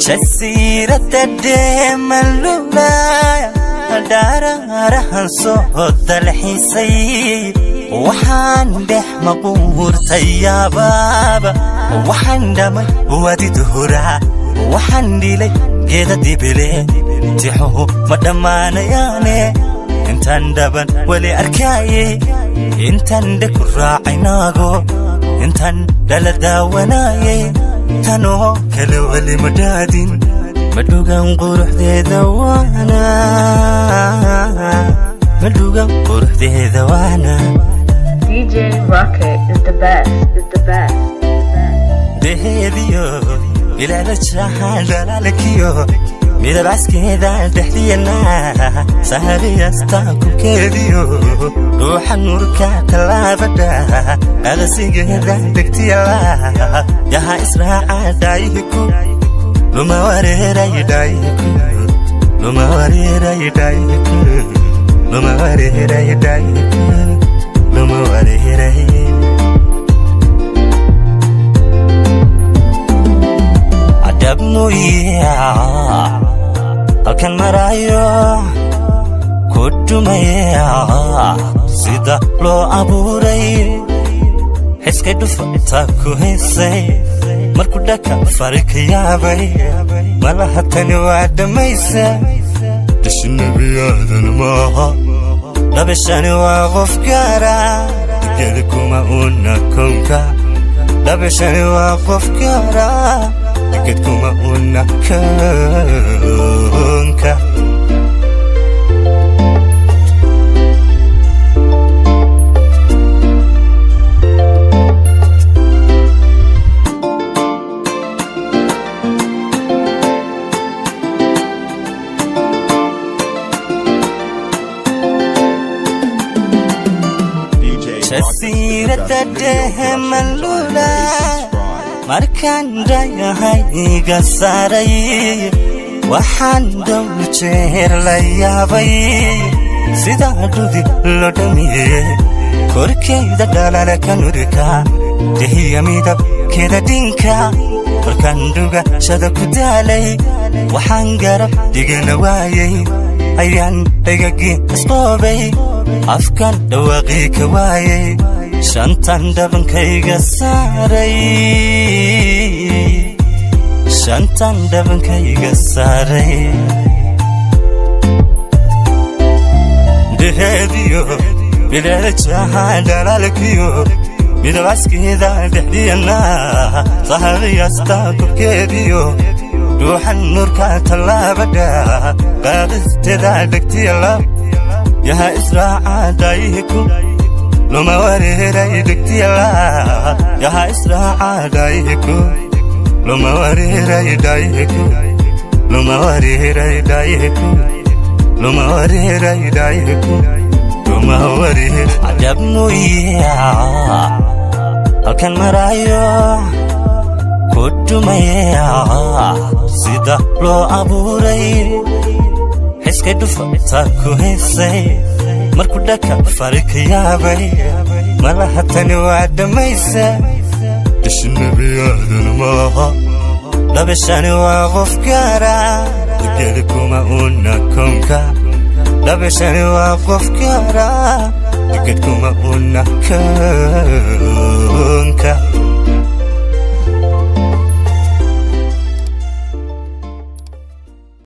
Jasiiradda dheemalulaya dhaaraarahan soo dalxiisay, waxaan dhex maquurtay yaabaaba, waxaan dhamay wadid hura, waxaan dhilay geeda dibile. Tixuhu ma dhammaanayaane, intaan dhaban weli arkaaye, intaan dhe ku raacay naago, intaan dhala daawanaaye, tanoo kale weli ma dhaadin, madhugan quruxdeeda waana, madhugan quruxdeeda waana. DJ Rocket is the best, is the best. Deheediyo bilaada jahan dhalaalkiyo midab caskeeda dhexdiyana sahariyasta kubkeediyo ruuxa nuurka tallaabadha qadasigeeda dhegtiyala yaha israaca dhaayihiku luma wareeray dhaayihiku luma wareeray dhaayihiku luma wareeray dhaayihiku luma wareeray. Adabmuya halkan marayo ku dhumaya sida loo abuuray, xiskay dhufa ku heesay, markuu dhaka fari ka yaabay, malaha tani waa dhammaysa. Dhashi nebiyaadan maaha, dhabashani waa qof gaara, geli kuma una kownka. Dhabashani waa qof gaara, diged kuma una kownka. DJ Rocket Jasiiradda Production Video Productions on dheemalula subscribe. Markaan dhayahay iga saaray, waxaan dhow jeer la yaabay sidaa dhudi loo dhamiyey, korkeyda dhalala ka nurka dehiya midabkeeda dhinka. Markaan dhugashada ku daalay, waxaan garab dhigana waayey, ayaan dhagagii isqoobay, afkan dhawaaqii ka waayey, shantan dhabankayga saaray, shantan dhabankayga saaray. Dheheediyo bileejaha dhalaalkiyo midabaskeeda dhexdiyana sahariyasta kubkeediyo dhuuxan nurka tallaabadha qaadisteeda dhegtiyala yaha israaca dhaayihiku luma wareeray dhegtiyala yaha israaca dhaayihiku luma wareeray dhaayihiku luma wareeray dhaayihiku luma wareeray dhaayihiku luma wareer. Adabmuya halkan marayo ku dhumaya sida loo abuuray, xiskay dhufa ku heesay, markuu dhaka fari ka yaabay, malaha tani waa dhammaysa. Dhashi nebiyaadan maaha, dhabashani waa qof gaara, geli kuma una kownka. Dhabashani waa qof gaara, diged kuma una kownka.